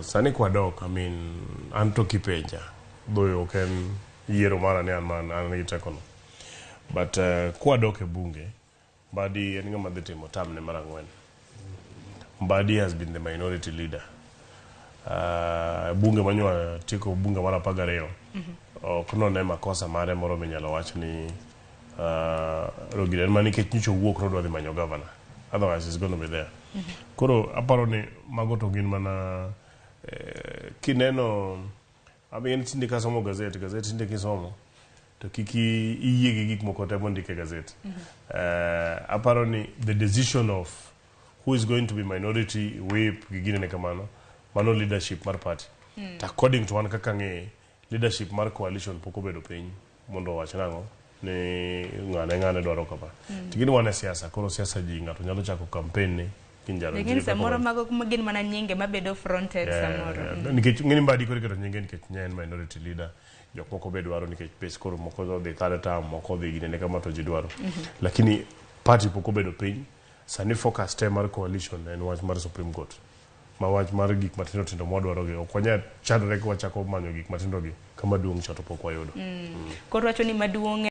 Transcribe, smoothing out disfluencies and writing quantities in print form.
Sani kwadok, I mean, an to kipenja, though ok en yiero mara ni an man an gi tekono. But kwadok e bunge, Mbadi en ng'ama dhi timo term ne mar ang'wen. Mbadi has been the minority leader. Bunge manywa tieko bunge mar 12 ok none makosa mare moro minyalo wach ni Rogire en mana nikech nyocha owuok nodwa dhi manyo governor. Otherwise he's going to be there. Koro aparo ni mago to gin mana kineno I mean tinde kasomo gazet, gazet tinde kisomo to kik iyie gi gik moko te mondik e gazet. Aparo ni the decision of who is going to be minority whip gi ginene kamano, mano leadership mar party. To according to an kaka ang'eye, leadership mar coalition pok obedo piny mondo owach nang'o ni ng'ane ng'ane dwaro kama. To gini wan e siasa, koro siasa ji ng'ato nyalo chako campaign ni kinjaro. Lakini samoro mago gin mana nyinge mabedo fronted samoro. Nikech ng'eni Mbadi koro iketo nyinge nikech ne en minority leader. Jok moko be dwaro nikech base koro moko odhi third term, moko odhi ginene kama to ji dwaro. Lakini party pok obedo piny. Sani focus te mar coalition en wach mar Supreme Court. Ma wach mar gik matindo tindo mwadwaro gi ok wanyal chandore ka wachako manyo gik matindo gi kama duong' cha to pok wayudo. Koro wacho ni maduong'